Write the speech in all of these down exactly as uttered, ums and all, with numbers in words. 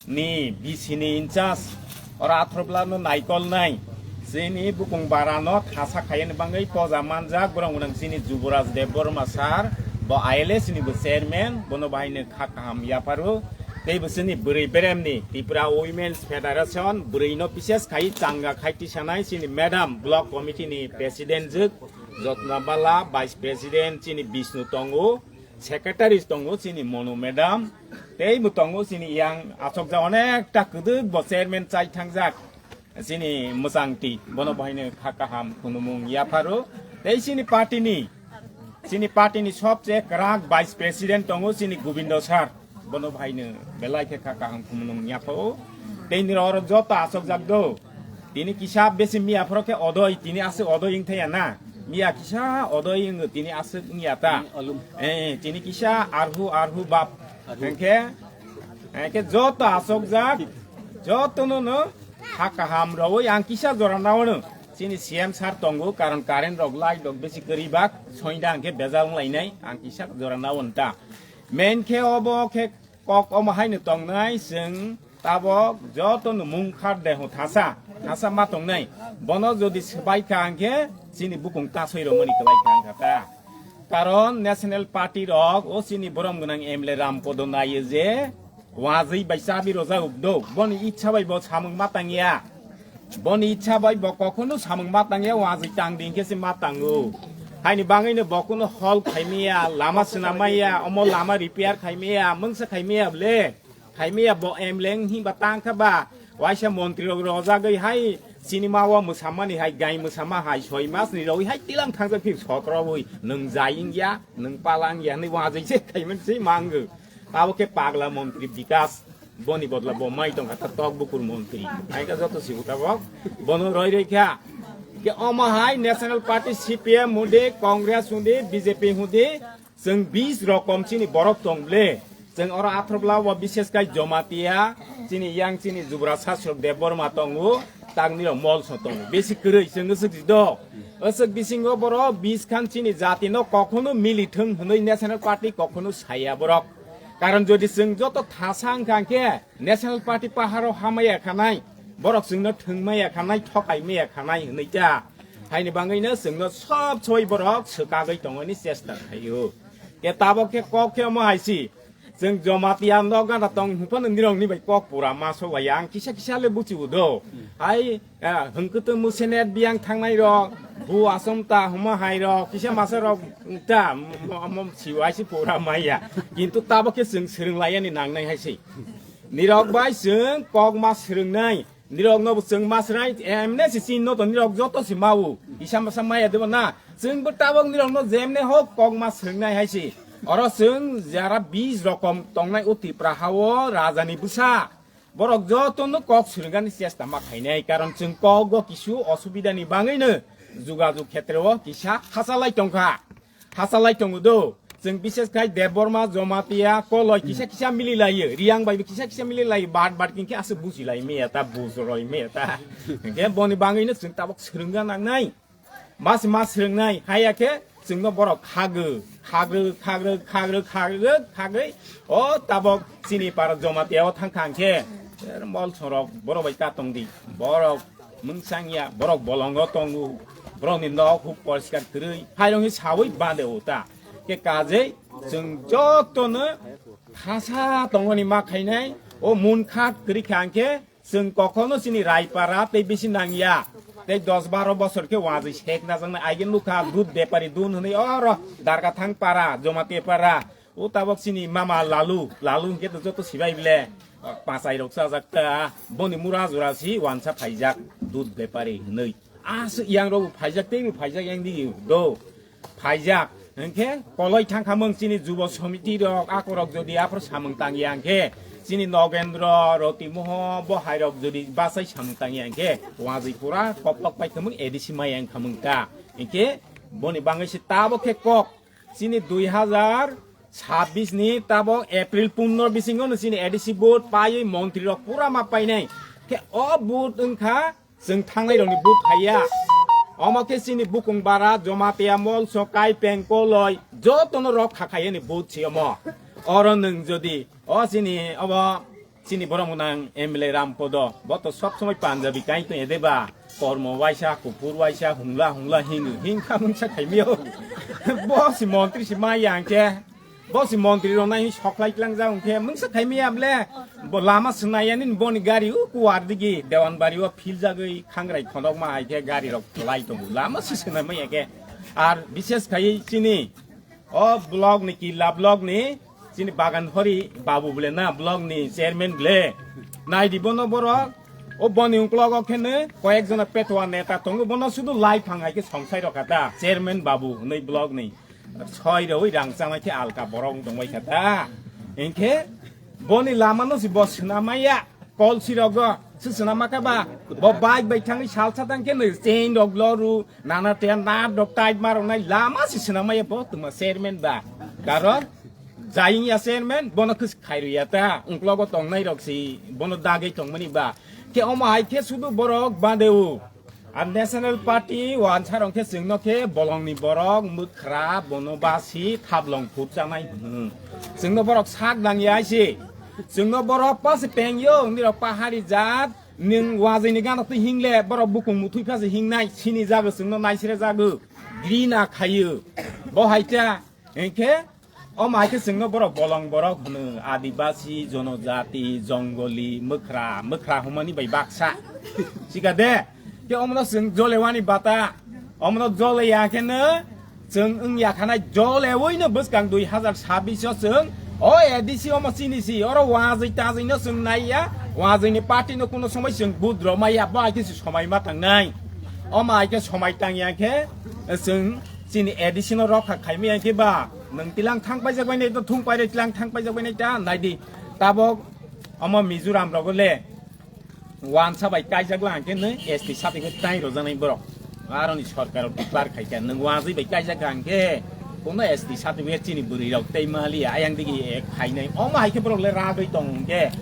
ni B C ni in charge, oro athorblano naikolnai, chini bukung barano thasa khaiyani bagwi poja manjak, borok gwnang chini Juboraj Debbarma sir, bo I L S ni bo chairman, bono bahaino kha kaham yapharo. Tei bo chini bwrwi beremni Tripura Women's Federation bwrwino bises khai changa khai tisanai chini madam block committee ni president jwk Jotna Bala, vice president chini Bishnu tongo, secretary tongo chini Monu madam, tei bo tongo chini yang asokjak onekta kwdwk bo chairman chai thangjak chini Mwchangti, bono bahaino kha kaham khunumung yapharo. Tei chini party ni, chini party ni sobse kwrak vice president tongo chini Gobindo sir, bono bahaino belai khe kha kaham khunumung yaphao. Tei nirok oro joto asokjak do, tini kisa besi miya phoro khe odoi, tini aswk odoi wngthaya na. Miya kisa odoi wngo, tini aswk wngya ta. Tini olum. Eh, tini kisa arhu, arhu bab. Arhu. Hwnkhe, hwnkhe joto asokjak, jotono no ha kaham rwi ang kisa jora naono. Chini C M sir tongo, karon current rok, light rok besi kwrwi bak, soinda hwnkhe bejal wnglainai, ang kisa jora naono ta. Main khe obo khe kok omo haino tongnai, chwng tabok joto no mung khar de ho thasa, thasa ma tongnai. Bono jodi swbai kha hwnkhe chini bukung kasoi romani kwlai kha wngkha ta. Karon National Party rok o chini borom gwnang M L A Rampodo naiyo je wajwi bai chabi rojak do, boni ichha bai bo samung ma tangya. Boni ichha bai bo kokhno samung ma tangya, wajwi tang di hwnkhe se ma tango. Haini bagwino bo kuno hol khaimaya, lama swnamaya, omo lama repair khaimaya, mungsa khaimaya bole. Khaimaya bo M L A wng hinba tang kha ba, waisa montri rok rojagwi hai cinema o mwsamani hai, gai mwsama hai, soi mas ni rogwi hai tilang thangjak phir sotro wi, nwng jai wngya, nwng pala wngya hwnwi wajwi se khaimani se mango. Abo khe pagla montri Bikas, boni bodla bo mai tongkha ta tok bukur montri. Hai kha joto sibu tabok, bono roi roi kha. Ke omo hai National Party C P M hundi, Congress hundi, B J P hundi, chwng bis rokom chini borok tong ble. Chwng oro athorobla o bishes khai Jomatia, chini yang chini Jubra Sasrok Debbarma tongo, tangni rok Molso tongo. Besi kwrwi chwng swk di do. Aswk bisingo borok bis khan chini jati no kokhono mili thwng hwnwi National Party kokhono saya borok. Karon jodi chwng joto thasa wngkha hwnkhe National Party paharo hamaya khanai, borok chwngno thwngmaya khanai, thokaimaya khanai hwnwi ta. Haini bagwino chwngno sob soi borok swkagwi tongoni chesta khaio. Ke tabok khe kok khe omo hai si, chwng Jomatia nok gana tong hwnphano nirokni bai kok pura ma soklaiya, ang kisa kisa le buchibo do. Hai, eh, hwnkhe to musenet biyang thangnai rok, bu asom ta huma hai rok, kisa masa rok ta, mo-, mo-, siwai si pura maya. Kintu tabok khe chwng swrwng laiyani nangnai hai si. Nirok bai chwng kok ma swrwngnai, nirok no bo chwng ma swrwngnai, emne si chin no to nirok joto si mau. Kisa masa maya debo na, chwng bo tabok nirok no jemne hok kok ma swrwngnai hai si. Oro chwng jara bis rokom tongnai o Tipra hao raja ni bwsa. Borok jotono kok swrwngani chesta ma khainai, karon chwng kok go kisu osubida ni bagwino jugajug khetre o kisa hachalai tongkha, hachalai tongo do. Chwng bishes khai Debbarma, Jomatia, Koloi kisa kisa mili laio, Riyang bai bo kisa kisa mili laio, bad bad khe aswk buji lai maya ta, bujroi maya ta. Hwnkhe boni bagwino chwng tabok swrwngna nangnai. Mas mas swrwngnai haya khe chwngno borok khagwi, khagwi, khagwi, khagwi, khagwi, khagwi. O tabok chini para Jomatia o thang thang khe, er, Molsorok borok bai ta tong di. Borok mungsangya, borok bolongo tongo, borokni nok huk poriskar kwrwi. Hairokni sawi bade o ta. Khe kajei chwng jotono thasa tongoni ma khainai, o mun khat kwrwi kha hwnkhe, chwng kokhono chini Raipara tei bisi nangya. Tei dos baro bosor khe wajwi sek najaknai aigin nukha dud bepari dun hwnwi oro Dargathang para, Jomatia para. O tabok chini mama Lalu, Lalu hwnkhe to joto sibai bile. Pachai rok chajak ta, boni mura jora si wansa phaijak dud bepari hwnwi. Aswk yang rok phaijak tei bo phaijak yang di do. Phaijak, hwnkhe koloi thangkha mung chini jubo somiti rok, akorok jodi aphor samung tangya hwnkhe, chini Nogendro, Rotimoho, bo hairok jodi bachai samung tangya hwnkhe, wajwi pura koplok paikha mung A D C maya wngkha mung ta. Hwnkhe boni bagwi se tabok khe kok, chini dui hazar chabbish ni tabok April pondro bisingo no chini A D C vote paiwi montri rok pura ma painai. Khe o vote wngkha, chwng thangnai rokni vote phaiya. Omo khe chini bukung bara, Jomatia, Molso, Kaipeng, Koloi, jotono rok kha khaiyani vote si omo. Oro nwng jodi o chini obo Chini borok mwnang M L A Rampodo, bo to sob somoi Punjabi kai to ede ba, kormo waisa, kuphur waisa, hungla hungla hinwi, hingkha mungsa khaimio. Bo si montri si maya hwnkhe, bo si montri rok nai soklai tlang ja hwnkhe, mungsa khaimia ble, bo lama swnaya nini boni gari u kuwar digi, Dewanbari o phil jagwi, khangrai khonokma hai khe gari rok lai tongo, lama si swnamaya khe. Ar bises khai chini, O block ni, Killa block ni, chini Bagan Hori babu bole na, block ni chairman bole. Nai di bono borok, o boni ungklogo khe ne koyek jona petua neta tongo, bono sudu lai phang hai khe songsai rok kha ta, chairman babu hwnwi block ni. Soi rwi rang chanai khe alka borok wng tong bai kha ta. Hinkhe boni lama no si bo swnamaya. Kol sirok go, se swnam ma kha ba, bo bike bai thangwi salsa thang khe nwi chain rok loru, nana tea nat rok tight ma rok nai lama se swnam ma ya bo twma chairman ba. Karon, jaying ya chairman, bono khis khairwi ya ta, ungklogo tongnai rok si, bono dagwi tongmani ba. Khe omo hai khe sudu borok bade o. Ar National Party wansa rok khe chwngno khe bolongni borok mwkhra bono basi thablong phut chanai hwno. Chwngno borok sak dang ya se. Chwngno borok pasi peng yo, nirok pahari jat, nwng wajwini gana twi hingle, borok bukung muthwi phasi hingnai, sini jago chwngno naisre jago, grina khayo. Bo hai ta, hinkhe, Omo hai khe chwngno borok bolong borok hwno, Adibasi, Jonojati, Jongoli, Mwkhra, Mwkhra hwnmani bai baksa. Chika de? Khe omono chwng jolewani bata. Omono joleya khe no chwng wngya khanai jolewi no bwskang dui hazar sabbish o chwng o A D C omo chini si oro wajwi tajwi no chwng naiya, wajwini party no kuno somoi chwng budro maya, bo hai khe se somai ma tangnai. Omo hai khe somai tangya khe chwng chini A D C no rokha khaimaya khe ba. Nwng tilang thang paijak bai nai, to thung pairwi tilang thang paijak bai nai ta, nai di. Tabok omo Mizoram rogo le wansa bai kaijak lang khe nwng S T certificate tai rojak nai borok. Aroni sorkar o declare khai kha, nwng wanjwi bai kaijak kha hwnkhe, kono S T certificate chini bwrwi rok tei maliya, ayang digi ek phainai. Omo hai khe borok le ragwi tong hwnkhe,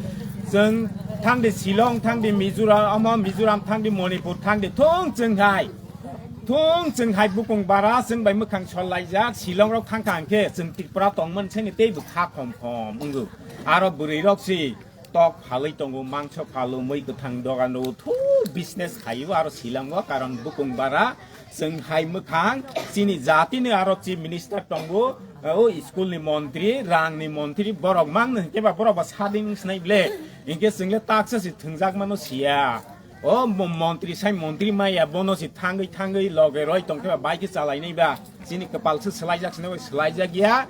chwng thang di Shillong, thang di Mizoram, omo Mizoram thang di Manipur thang di, thung chwng hai. Thung chwng hai bukung bara chwng bai mwkhang sol laijak, Shillong rok thang kha hwnkhe chwng Tripura tongmani sani teibo kha khom khom wngo. Aro bwrwi rok si tok phalwi tongo, mangso phalo, mui kwthang dogan rwo, thu business khaio aro Shillong o, karon bukung bara chwng hai mwkhang chini jatini aro chief minister tongo, o school ni montri, rang ni montri, borok mangno hwnkhe ba borok ba sading snai ble, hinkhe chwng le taksa si thwngjak mano siya. O mo-, montri sai montri maya, bono si thangwi thangwi loge roi tongkhe ba bike chalainai ba. Chini kwpal se swlaijak, sini bai swlaijak ya.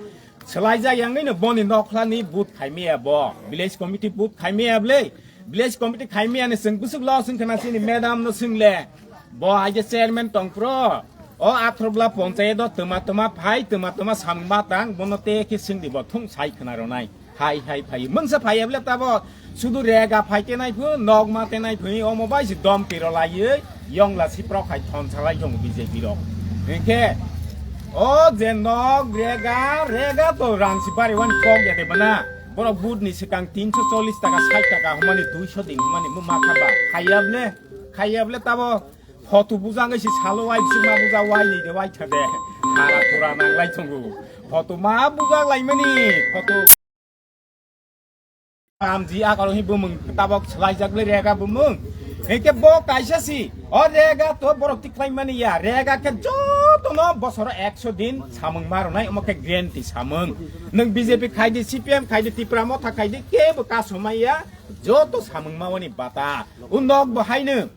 Swlaijak yangwi no boni nokhla ni but khaimaya bo. Village committee but khaimaya ble. Village committee khaimaya ni chwng bwswk lo swng khna chini madam no swng le. Bo hai je chairman tong pro. O Athrobla ponchayat o twma twma phai, twma twma samung ma tang, bono te khe swng di bo thung sai khna ronai. Hai hai phai. Mungsa phai ble tabo. Sudu rega phai tenai phu, nok ma tenai phu, omo bai si dom tiro laiwi, yongla si prok hai thon salai tongo B J P rok. Hinkhe, o je nok rega, rega to rang si bari wani kok ya de bana. Borok but ni swkang tinso chollis taka, sait taka hwnmani duiso din hwnmani mo ma kha ba. Khaiya ble, khaiya ble tabo photo bujang si salo wai si ma buja wai ni de wai tha de. Hara pura nang lai tongo. Photo ma bujak lai mani, photo Amji agaro hi bumung tabok swlaijak le rega bumung. Hingke bo kaisa si, o rega to borok tiklai mani ya, rega ke joto no bosoro ekso din samung marunai, omo ke guarantee samung. Nung B J P khai di, C P M khai di, Tipra Motha khai di, ke bo kasomai ya, joto samung mawani bata. O nok bo haino,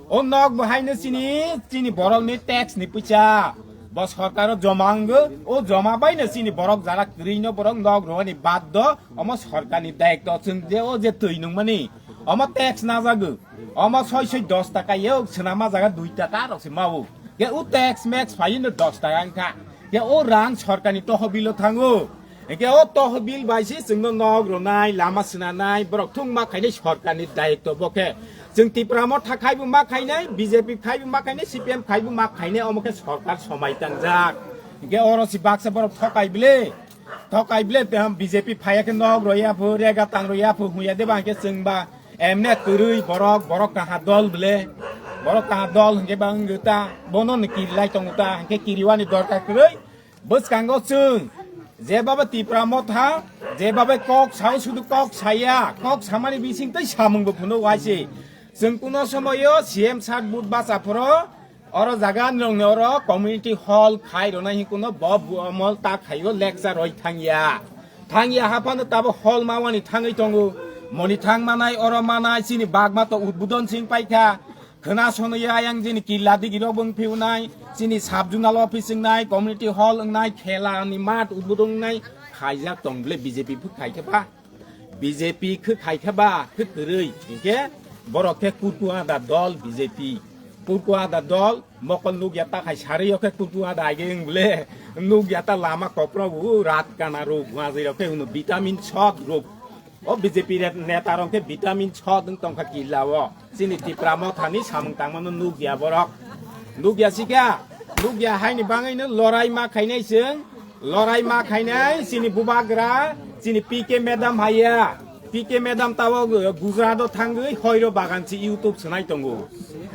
O nok bo haino chini, chini borok ni tax ni puisa. Bo sorkar o joma wngwi, o joma bai no chini borok jara kwrwi no borok nok rwani bad do, omo sorkar ni daitto chwng je o je twi nung mani. Omo tax na jago. Omo soi soi dos taka ye, swnama jaga dui taka rok se mao. Ke o tax max phai no dos taka wngkha. Ke o rang sorkar ni tohobil o thango. Hingke o tohobil bai si chwngno nok rwnai, lama swnanai, borok thung ma khainai sorkarni daitto bo khe. Chwng Tipra Motha khaibo ma khainai, B J P khaibo ma khainai, C P M khaibo ma khainai, omo khe sorkar somai tangjak. Hingke oro si baksa borok thokai bile, thokai bile, te ham B J P phaiya khe nok roya pho, rega tang roya pho, huya de ba hingke chwng ba emne kwrwi borok, borok kaha dol bile, borok kaha dol hingke ba wngwi ta, bono ni kirilai tongo ta, hingke kiriwani dorkar kwrwi. Bwskango chwng Jebabe Tipra Motha, jebabe kok sao sudu kok saya, kok samani bising tei samung bo phunu waise. Chwng kuno somoyo C M sat but bacha phoro, oro jaga nongni oro community hall khai rona hi kuno bo bu-, mol ta khaio lecture roi thangya. Thangya haphano tabo hall mawani thangwi tongo. Moni thang manai, oro manai, chini bagma to udbudon sing paikha. Khwna sono ya yang jini killa digi rok bung phiu nai, chini sub zonal office wng nai, community hall wng nai, khela ni mat udbudon wng nai, khaijak tong ble B J P phu khai khe ba. B J P khe khai khe ba, khe kwrwi, hinkhe borok khe kurku ada dol B J P. Kurku ada dol, mokol nukya ta khai sarwi o khe kurku ada age wng ble, nukya ta lama koprok u rat kana rok, wazwi rok khe hwno vitamin shot rok. O B J P re-, neta rok khe vitamin shot wng tongkha killa o. Chini Tipra Mothani samung tangmano nukya borok. Nukya sikha, nukya haini bangwino lorai ma khainai chwng, lorai ma khainai chini bubagra, chini P K madam haiya. P K madam tabo Gujarat o thangwi hoiro bagan si YouTube swnai tongo.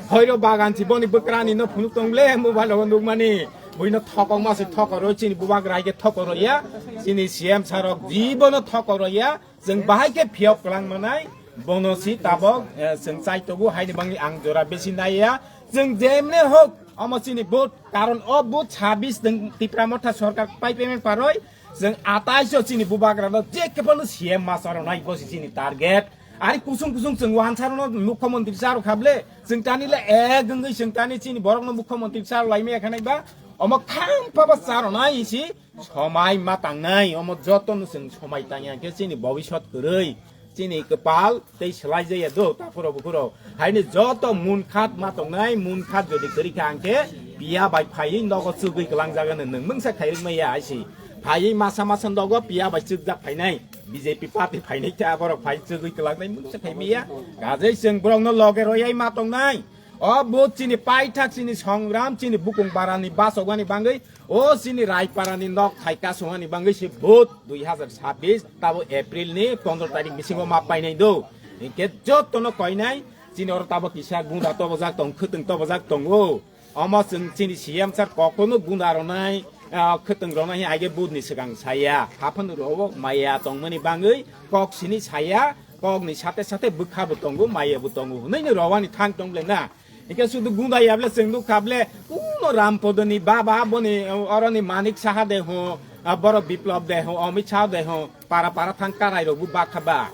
Hoiro bagan si boni bwkrani no phunuk tong le mobile o nukmani. Buino thokong ma se thokoro chini bubagra hai khe thokoro ya. Chini C M sir rok jibono thokoro ya. Chwng bahai khe phiyok kwlang manai, bono si tabok, eh, chwng chai tongo, haini bangwi ang jora besi naiya. Chwng jemne hok, omo chini vote, karon o vote sabis nwng Tipra Motha sorkar pai payment paroi, chwng atais o chini bubagra no je khe phano C M ma charo nai bosi chini target. Ari kusung kusung chwng wansa rok no mukhyamantri charo khable, chwng tani le ek wngwi chwng tani chini borok no mukhyamantri charo lai maya khanai ba, omo kham pha ba charo nai si, Somai ma tangnai, omo joto no chwng somai tangya khe chini bobisot kwrwi, chini kwpal tei swlai jaya do, takhuro bukhuro. Haini joto munkhat ma tongnai, munkhat jodi kwrwi kha ang khe piya bai phaiwi nogo chugwi kwlang jaga no nwng mungsa khairwk maya aisi. Phaiwi masa masa nogo piya bai chukjak phainai, B J P party phainai khe aborok phai chugwi kwlangnai mungsa khai maya. Gajai chwng borok no loge royai ma tongnai. O bo chini paithak chini songram chini bukung barani basogani bangwi O chini Raiparani nok thai kasungani bangwi se vote dui hazar sabis tabo April ni pondro tarik bisingo ma painai do. Hinkhe jotono koinai chini oro tabo kisa gunda tobojak tong, khwtwng tobojak tongo. Omo chwng chini C M sir kokno gunda ronai, ah, khwtwng ronai hai age vote ni swkang saya. Haphano rogo maya tongmani bangwi kok sini saya, kokni sate sate bwkha bo tongo, maya bo tongo. Hwnwi ni rowani thang tong le na. Hingke sudu gunda ya ble chwng nukha ble, kuno Rampodoni baba boni, oroni Manik Saha de ho, a, borok Biplop de ho, Amit Shah de ho, para para thang karai rok bo bakha ba.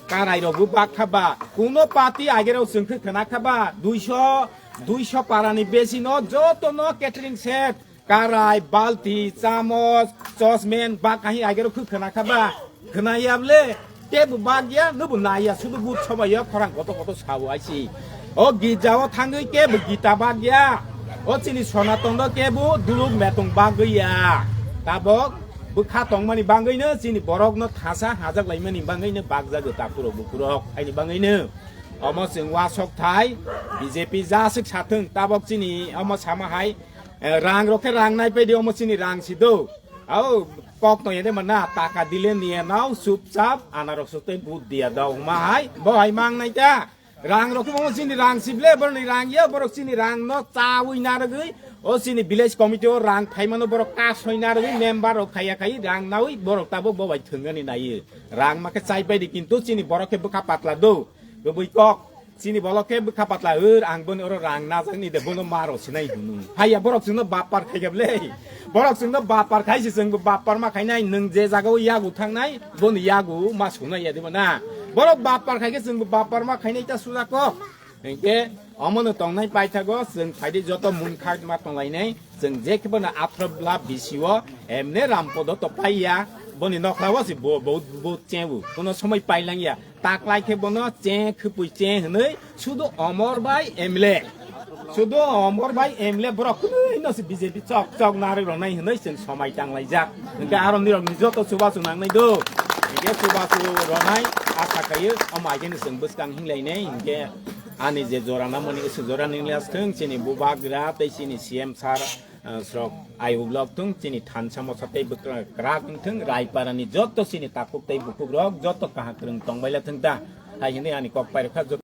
Karai rok bo bakha ba. Kuno party age rok chwng khe khna kha ba. Duiso, duiso para ni besi no joto no catering set. Karai, balti, chamos, chosmen, bak kahi agero khwkhwna kha ba? Khwnaya ble, tebo bak ya, nobo naiya, sudu but sobai ya, khorang koto koto sao aisi. O girja o thangwi kebo gita bak ya. O chini Sonaton do kebo duluk metong bagwi ya. Tabok bwkha tongmani bangwi no chini borok no thasa hajak laimani bangwi no bakjago takhurok bukhurok. Aini bangwi no omo chwng wasok thai B J P jaswk sathwng tabok chini omo sama hai Eh, rang rok khe rang nai pedi omo chini rang si do. Au kok no yede mana taka dile niya nao chupchap anarok sotei but diya dao ma hai bo hai mang nai ta. Rang rok khe omo chini rang si ble borok ni rang ya borok chini rang no chawi narwgwi o chini village committee o rang phaimano borok kasoi narwgwi member rok khaiya khai rang nawi borok tabok bo bai thwngani naiyo. Rang ma khe chai pedi kintu chini borok khe bwkha patla do. Kwbwi kok. Chini bolok khe bwkha patla hwr, ang boni oro rang najakni de, bono ma rw sinai hwnwi. Haiya, borok chwngno bapar khai khe ble. Borok chwngno bapar khai se chwngbo bapar ma khainai, nwng je jagao yago thangnai, boni yago ma sunai ya deba na. Borok bapar khai khe chwngbo bapar ma khainai ta suja kok. Hinkhe omono tongnai paithago chwng phaidi joto munkha ma tonglainai. Chwng je khe bono athro bla bisio emne rampodo to paiya, boni nokhlao se bo, bo, bo chengu, kuno somoi pailangya. Taklai khe bono che khwpui che hwnwi sudu Omor bai M L A. Sudu Omor bai M L A borok kwrwi no se B J P chok chok narwi rwnai hwnwi chwng somai tanglaijak. Hwnkhe aro nirok ni joto chubachu nangnai do. Hwnkhe chubachu rwnai asa khaio omo hai khe no chwng bwskang hinglainai hwnkhe ani je jora namani se jora nini asthwng chini bubagra tei chini C M sir. Ah, srok ayuk lok thung, chini thansa mosa tei bwkra kwrak wng thung, Raiparani joto chini takhuk tei bukhuk rok joto kaham kwrwng tongbaila thung ta, hai hwnwi ani kok pairokha joto.